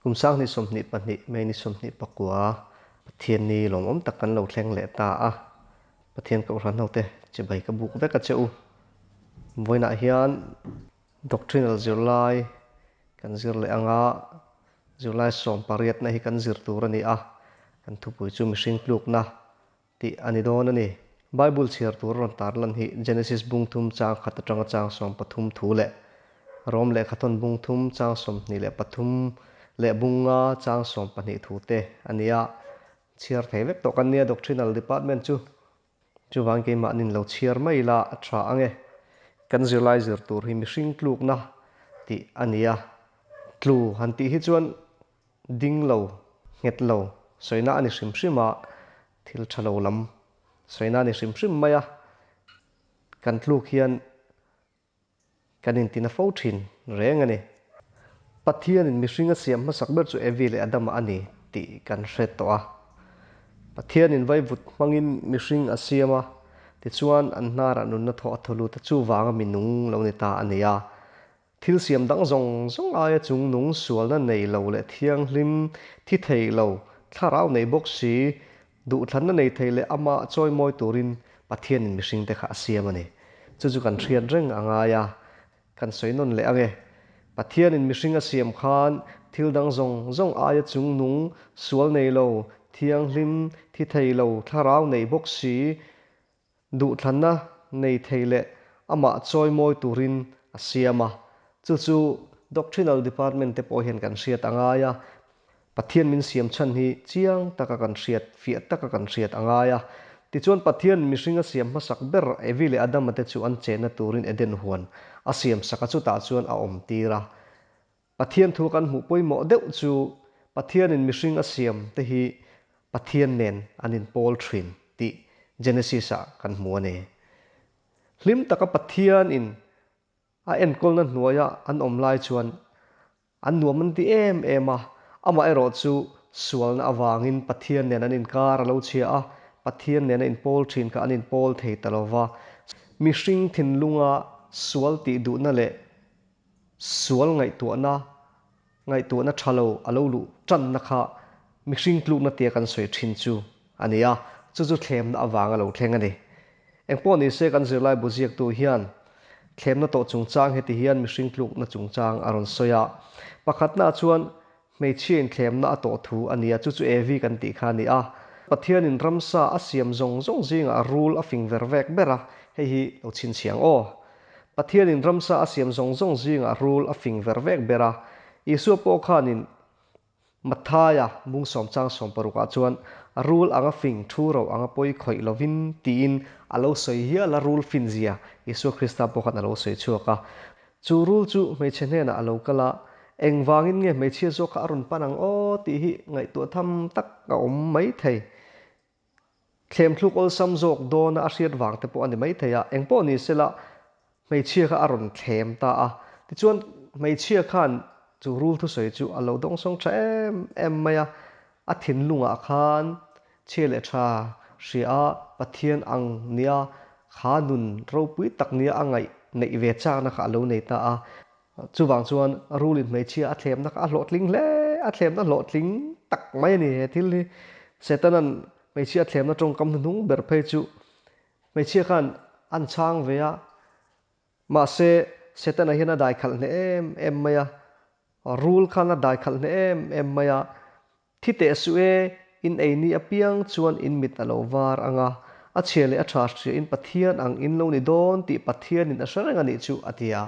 Kum 2022 May ni 29 Pathianni lawmawm tak kan lo thleng leh ta a, Pathian Kohhran hote chibai ka buk vek a che u. Vawiinah hian Doctrinal zirlai kan zir leh anga zirlai sawmpariatna hi kan zir tur a ni a, kan thupui chu mihring tlukna tih a ni dawn a ni. Bible chhiar tur a rawn tar lan hi Genesis bung thum chang khat atanga chang 13 thu leh Rom lehkhathawn bung thum chang 23 leh bung nga chang 12 thu te a ni a. Chhiar thei vek tawh kan nia Doctrinal Department chu. Chuvang keimahnin lo chhiar mai ila a tha ang e. Kan zirlai zir tur hi mihring tlukna tih a ni a. Tlu han tih hi chuan Ding lo, nghet lo, sawina a ni hrim hrim a, thil tha lo lam sawina a ni hrim hrim mai a, kan tluk hian kan intina fo thin reng a ni. Pathianin mihring a siam hmasak ber chu Evi leh Adama a ni tih kan hre tawh a. Pathianin vaivut hmangin mihring a siam a, tichuan an hnarah nunna thaw a thaw lut a, chuvanga minung lo ni ta a ni a. Thil siam dang zawng zawng aia chung nung sualna nei lo leh thianghlim, thi thei lo, thlarau nei bawk si, duhthlanna nei thei leh amah chawimawi turin Pathianin mihringte kha a siam a ni. Chu chu kan hriat reng a ngai a, kan sawi nawn leh ang e. Pathianin mihring a siam khan thil dang zawng zawng aia chung nung, sual nei lo, thianghlim, thi thei lo, thlarau nei bawk si, Duhthlanna nei thei leh amah chawimawi turin a siam a, chu chu Doctrinal Department te pawh hian kan hriat a ngai a, Pathian min siam chhan hi chiang taka kan hriat, fiah taka kan hriat a ngai a. Tichuan Pathian mihring a siam hmasak ber Evi leh Adama te chu an chenna turin Eden huan a siam sak a, chutah chuan a awm tir a. Pathian thu kan hmuh pawimawh deuh chu Pathianin mihring a siam te hi Pathian nen an inpawl thin tih Genesis-ah kan hmu a ni. Hlim taka Pathianin a enkawlna hnuaia an awm lai chuan an nuam an ti em em a, amaherawhchu sualna avangin Pathian nen an inkar a lo chhia a, Pathian nena inpawl thin kha an inpawl thei ta lo va. Mihring thinlunga sual tih duhna leh Sual ngaihtuahna, ngaihtuahna tha lo a lo luh tanna kha mihring tlukna tia kan sawi thin chu a ni a, chu chu thlemna avanga lo thleng a ni. Engpawh ni se kan zirlai bu ziaktu hian thlemna tawh chungchang heti hian mihring tlukna chungchang a rawn sawi a. Pakhatnaah chuan hmeichhia inthlemna a tawh thu a ni a, chu chu Evi kan tih kha a ni a. Pathianin ramsa a siam zawng zawng zingah rul a fing ver vek ber a, hei hi lo chhinchhiang aw. Pathianin ramsa a siam zawng zawng zingah rul a fing ver vek ber a. Isua pawh khanin Matthaia bung sawm chang sawm parukah chuan rul anga fing thu ro anga pawi khawih lovin tiin a lo sawi hial a, rul finzia Isua Krista pawh khan a lo sawi chhuak a. Chu rul chu hmeichhe hnenah a lo kal a, engvangin nge hmeichhia zawk kha a rawn pan ang aw tih hi ngaihtuah tham tak a awm mai thei. Thlemthluk awlsam zawk dawna a hriat vang te pawh a ni mai thei a, engpawh ni sela hmeichhia kha a rawn thlem ta a. Tichuan hmeichhia khan chu rul thusawi chu a lo dawngsawng tha em em mai a, a thinlungah khan chhia leh tha hria a, Pathian ang nia kha nun ropui tak nia a ngaih neih ve chakna kha a lo nei ta a. Chuvang chuan rulin hmeichhia a thlemna kha a hlawhtling hle, a thlemna hlawhtling tak mai a ni he thil hi. Setanan hmeichhia a thlemna tawngkam hnuhnung ber phei chu hmeichhia khan an chhang ve a, mahse Setana hian a daikhalh hneh em em mai a, rul khan a daikhalh hneh em em mai a, Thi teh suh e, in ei ni apiang chuan in mit a lo var ang a, a chhia leh a tha hria in Pathian ang in lo ni dawn tih Pathianin a hre reng a nih chu, a ti a.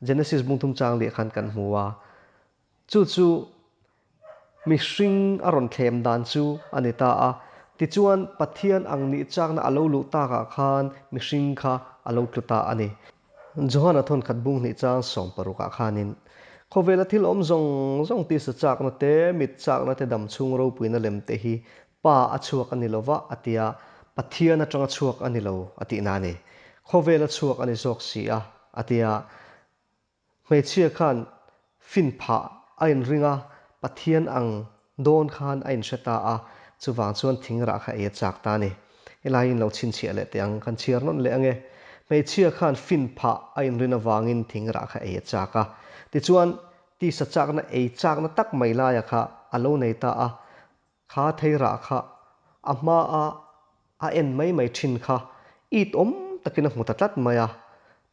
Genesis bungthum chang leh khan kan hmu a. Chu chu mihring a rawn thlem dan chu a ni ta a. Tichuan Pathian ang nih chakna a lo luh takah khan mihring kha a lo tlu ta a ni. Johana thawnkhat bung hnih chang 16 ah khanin, Khawvela thil awm zawng zawng tisa chakna te, mit chakna te dam chhung ropuina lem te hi Pa a chhuak a ni lo va a ti a, Pathian atanga chhuak a ni lo a tihna a ni. Khawvela chhuak a ni zawk si a, a ti a. Hmeichhia khan fin phah a inring a, Pathian ang dawn khan a inhre ta a, chuvang chuan thing rah kha ei a chak ta a ni. Helai in lo chhinchhiah leh teh ang, kan chhiar nawn leh ange. Hmeichhia khan fin phah a inrin avangin thing rah kha ei a chak a. Tichuan. Tisa chakna ei chakna tak mai laia kha a lo nei ta a, kha thei rah kha a hmaa a en mai mai thin kha it awm takin a hmu ta tlat mai a.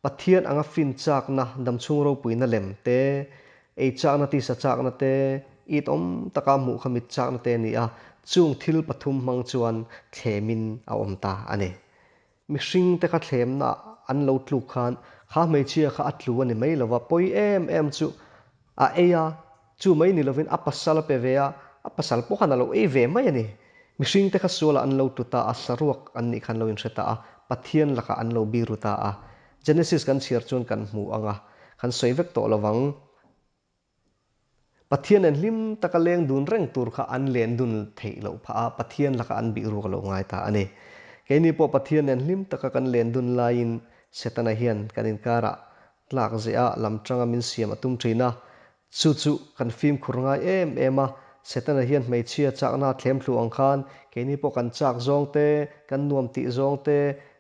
Pathian anga fin chakna, damchhung ropuina lem te, ei chakna tisa chakna te, it awm taka a hmuh kha mit chakna te a ni a, chung thil pathum hmang chuan thlemin a awm ta a ni. Mihring te kha thlemna an lo tluk khan kha hmeichhia kha a tlu a ni mai lova, pawi em em chu a ei a, chu mai ni lovin a pasal a pe ve a, a pasal pawh khan a lo ei ve mai a ni. Mihring te kha sualah an lo tlu ta a, saruak an nih kha an lo inhre ta a, Pathian lakah an lo biru ta a. Genesis kan chhiar chuan kan hmu ang a, kan sawi vek tawh lovang. Pathian nen hlim taka leng dun reng tur kha an len dun theih loh phah a, Pathian lakah an bih ruk a lo ngai ta a ni. Keini pawh Pathian nen hlim taka kan len dun laiin Setana hian kan inkarah tlak zeh a, lam tanga min siam a tum thin a. Chu chu kan fimkhur ngai em em a, Setana hian hmeichhia chakna a thlem thlu ang khan keini pawh kan chak zawng te, kan nuam tih zawng te,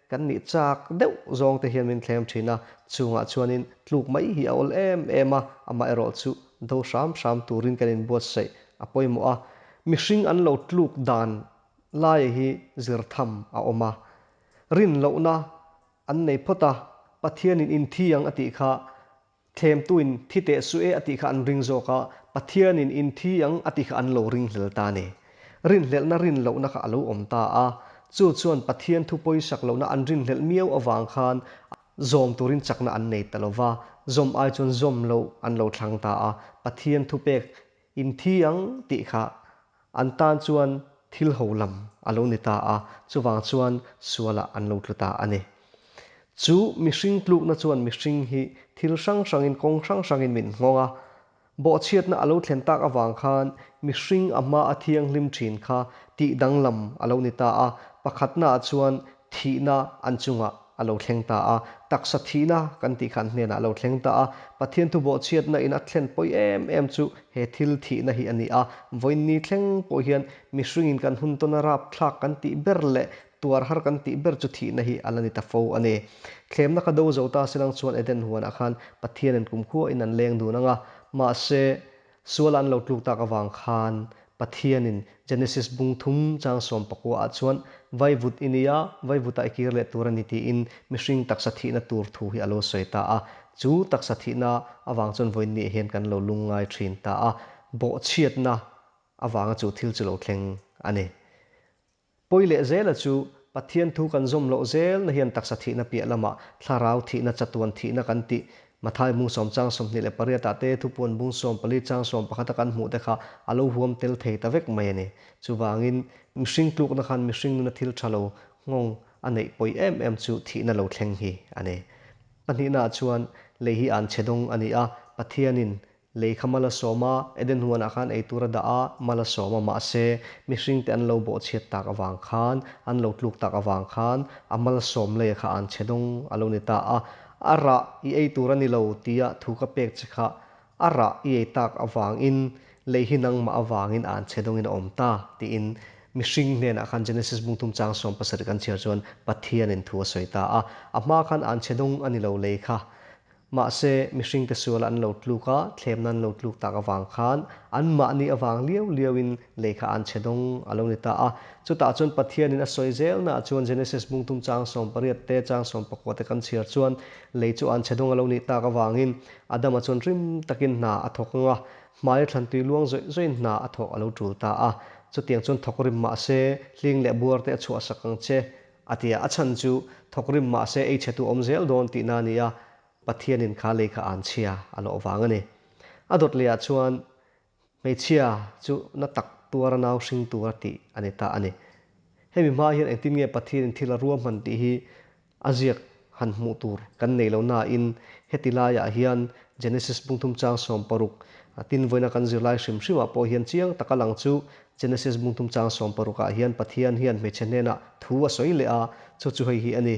Kan nih chak deuh zawng te hian min thlem thin a, chungah chuanin tluk mai hi a awl em em a, amaherawhchu do hram hram turin kan inbuatsaih a pawimawh a, mihring an lo tluk dan laia hi zir tham a awm a, rin lohna an nei phawt a, Pathianin inthi ang a tih kha Thlemtuin thi teh suh e a tih kha an ring zawk a, Pathianin in thi ang a tih kha an lo ringhlel ta a ni. Rinhlelhna rin lohna kha a lo awm ta a, chu chuan Pathian thu pawisak lohna an rinhlelh miau avang khan zawm turin chakna an nei ta lo va, zawm ai chuan zawm loh an lo thlang ta a, Pathian thupek in thi ang tih kha an tan chuan thil ho lam a lo ni ta a, chuvang chuan sualah an lo tlu ta a ni. Chu mihring tlukna chuan mihring hi thil hrang hrangin kawng hrang hrangin min nghawng a, bawhchhiatna a lo thlen tak avang khan mihring a hma a thianghlim thin kha tih danglam a lo ni ta a, pakhatnaah chuan thihna an chungah a lo thleng ta a, taksa thihna kan tih kha an hnenah a lo thleng ta a, Pathian thu bawhchhiatna in a thlen pawi em em chu he thil thihna hi a ni a, vawiinni thleng pawh hian mihringin kan hun tawna rapthlak kan tih ber leh tuar har kan tih ber chu thihna hi a la ni ta fo a ni. Thlemna kha do zo ta silang chuan Eden huanah khan Pathianin kumkhua in an leng dun ang a, mahse, Sual an lo tluk tak avang khan Pathianin Genesis bung thum chang 14 ah chuan vaivut i nia, vaivutah i kir leh tur a ni tiin mihring taksa thihna tur thu hi a lo sawi ta a. Chu taksa thihna avang chuan vawiinniah hian kan lo lungngai thin ta a, bawhchhiatna avanga chu thil chu lo thleng a ni. Pawi leh zela chu Pathian thu kan zawm loh zelna hian taksa thihna piah lamah thlarau thihna chatuan thihna kan tih Mathai bung sawm chang 28 ah te thupuan bung 14 chang 11 a kan hmuh te kha a lo huam tel thei ta vek mai a ni. Chuvangin mihring tlukna khan mihring nuna thil tha lo nghawng a neih pawi em em chu thihna lo thleng hi a ni. Pahnihnaah chuan lei hi an chhe dawng a ni a, Pathianin Lei kha mal a sawm a, Eden huanah khan ei tur a dah a, mal a sawm a, mahse, mihringte an lo bawhchhiat tak avang khan, an lo tluk tak avang khan, a mal sawm leia kha an che dawng a lo ni ta a. A rah i ei tur a ni lo tia thu ka pek che kha, a rah i ei tak avangin lei hi nangmah avangin an che dawngin a awm ta, tiin mihring hnenah khan Genesis bung thum chang 70 kan chhiar chuan Pathianin thu a sawi ta a. A hma khan an che dawng a ni lo lei kha. Mahse, mihringte suala an lo tluk a, thlemna an lo tluk tak avang khan anmahni avang liau liauin lei kha an chhe dawng a lo ni ta a. Chutah chuan Pathianin a sawi zelnaah chuan Genesis bungtum chang 18 te, chang 19 te kan chhiar chuan lei chu an chhe dawng a lo nih tak avangin Adama chuan rim takin hna a thawk ang a, hmaia thlantui luang zawih zawih hna a thawh a lo tul ta a. Chutiang chuan thawk rim mahse, hling leh buar te a chhuahsak ang che. A ti a, a chhan chu thawk rim mah se ei chhetu awm zel dawn tihna a ni a, Pathianin kha lei kha an chhia a lawh vang a ni. A dawt lehah chuan hmeichhia chu na tak tuara nau hring tur a tih a ni ta a ni. Hemi hma hian engtin nge Pathianin thil a ruahman tih hi a ziak han hmuh tur kan nei lo nain heti laiah hian Genesis bungthum chang 16 tin vawiina kan zirlai hrim hrimah pawh hian chiang taka lang chu Genesis bungthum chang 16 ah hian Pathian hian hmeichhe hnenah thu a sawi leh a, chu chu hei hi a ni,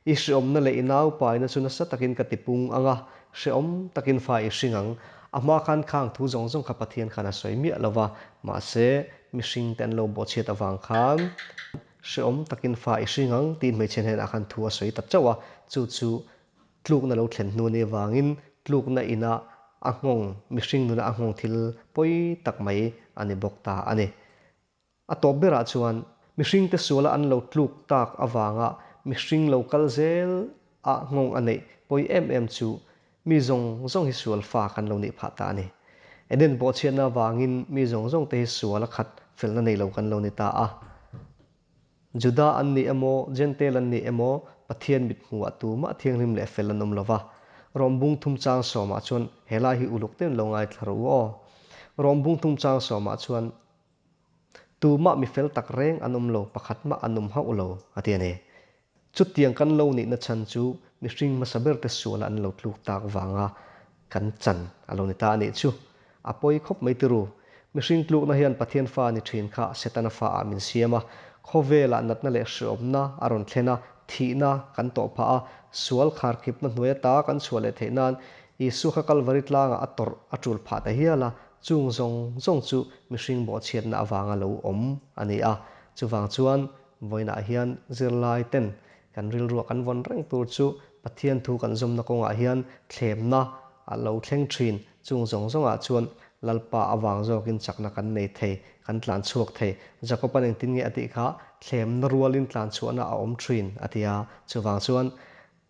I hreawmna leh i naupaina chu nasa takin ka tipung ang a, hreawm takin fa i hring ang. A hma khan khang thu zawng zawng kha Pathian khan a sawi miah lo va, mahse mihringte an lo bawhchhiat avang khan hreawm takin fa i hring ang tiin hmeichhe hnenah khan thu a sawi ta chauh a, chu chu tlukna lo thlen hnu ni avangin tlukna ina. a nghawng, mihring nuna a nghawng thil pawi tak mai a ni bawk ta a ni. A tawp berah chuan mihringte suala an lo tluk tak avanga mihring lo kal zel a nghawng a neih pawi em em chu mi zawng zawng hi sual fa kan lo nih phah ta a ni. Eden bawhchhiatna avangin mi zawng zawng te hi sual a khat felna nei lo kan lo ni ta a. Juda an ni emaw, Jentail an ni emaw, Pathian mit hmuhah tumah thianghlim leh fel an awm lo va. Rom bung thum chang sawmah chuan he lai hi uluk deuhin lo ngaithla rawh u aw. Rom bung thum chang sawmah chuan Tumah mi fel tak reng an awm lo, pakhat mah an awm hauh lo, a ti a ni. Chutiang kan lo nihna chhan chu mihring hmasa berte suala an lo tluk tak vanga kan chan a lo ni ta a nih chu. A pawi khawp mai ti ru. Mihring tlukna hian Pathian fa ni thin kha Setana fa ah min siam a, khawvelah natna leh hreawmna a rawn thlen a, thihna kan tawh phah a, sual kharkhipna hnuai ata kan chhuah leh theih nan Isua kha Kalvari tlangah a tawrh a tul phah ta hial a, chung zawng zawng chu mihring bawhchhiatna avanga lo awm a ni a. Chuvang chuan vawiinah hian zirlai ten kan rilruah kan vawn reng tur chu Pathian thu kan zawmna kawngah hian thlemna a lo thleng thin, chung zawng zawngah chuan Lalpa avang zawkin chakna kan nei thei, kan tlan chhuak thei. Jakob-a'n engtin nge a tih kha? Thlemna rualin tlan chhuahna a awm thin a ti a. Chuvang chuan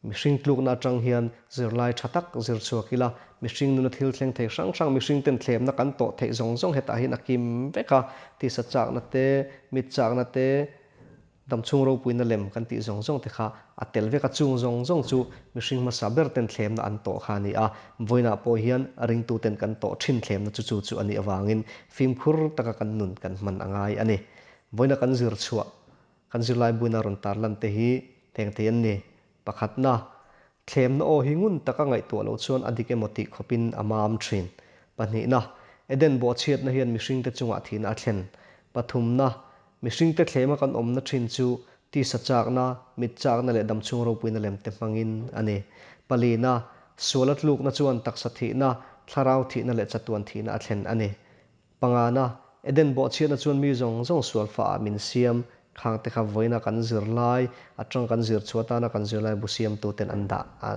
Mihring tlukna atang hian zirlai tha tak zir chhuak ila, mihring nuna thil thleng thei hrang hrang, mihring ten thlemna kan tawh theih zawng zawng hetah hian a kim vek a, tisa chakna te, mit chakna te, damchhung ropuina lem kan tih zawng zawng te kha a tel vek a, chung zawng zawng chu mihring hmasa ber ten thlemna an tawh kha a ni a, vawiinah pawh hian ringtu ten kan tawh thin thlemna chu chu chu a nih avangin fimkhur taka kan nun kan hman a ngai a ni. Vawiina kan zir chhuah Kan zirlai buina rawn tarlan te hi teng thei an ni. Pakhatna, thlemna aw hi ngun taka ngaihtuah loh chuan a dik emaw tih khawpin a mam thin. Pahnihna, Eden bawhchhiatna hian mihringte chungah thihna a thlen. Pathumna, mihringte thlema kan awmna thin chu tisa chakna, mit chakna leh damchhung ropuina lemte hmangin a ni. Palina, suala tlukna chuan taksa thihna, thlarau thihna leh chatuan thihna a thlen a ni. Pangana, Eden bawhchhiatna chuan mi zawng zawng sual faah min siam, khang te kha vawiina kan zirlai atang kan zir chhuah atana kan zirlai bu siamtuten an dah a,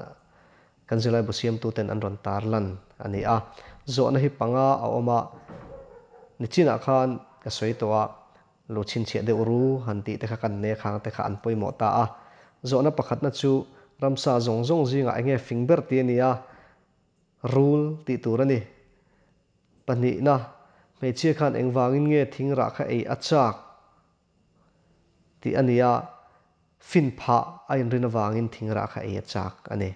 kan zirlai bu siamtuten an rawn tarlan a ni a. Zawhna hi panga a awm a, nichinah khan ka sawi tawh a, lo chhinchhiah deuh ru han tih te kha kan nei a, khang te kha an pawimawh ta a. Zawhna pakhatna chu ramsa zawng zawng zingah eng nge fing ber tih a ni a, rul tih tur a ni. Pahnihna, hmeichhia khan engvangin nge thing rah kha ei a chak tih a ni a, fin phah a inrin avangin thing rah kha ei a chak a ni.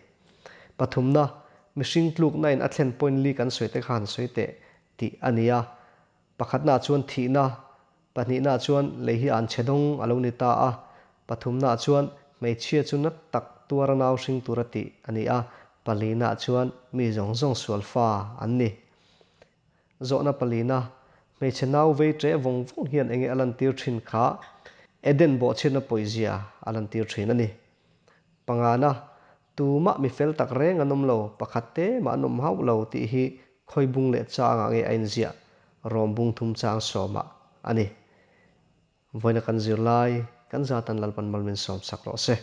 Pathumna, mihring tlukna in a thlen point li kan sawi te kha han sawi teh tih a ni a. Pakhatnaah chuan thihna, pahnihnaah chuan lei hi an chhe dawng a lo ni ta a, pathumnaah chuan hmeichhia chu na tak tuara nau hring tura tih a ni a, palinaah chuan mi zawng zawng sual fa an ni. Zawhna palina, hmeichhe nau vei ṭeh vawng vawng hian enge a lantir ṭhin kha Eden bawhchhiatna pawizia a lantir ṭhin a ni. Pangana, Tumah mi fel tak reng an awm lo, pakhat te mah an awm hauh lo tih hi khawi bung leh changah nge a inziah? Rawm bung thum chang sawmah a ni. Vawiina kan zirlai, kan zatan Lalpan mal min sawm sak rawh se.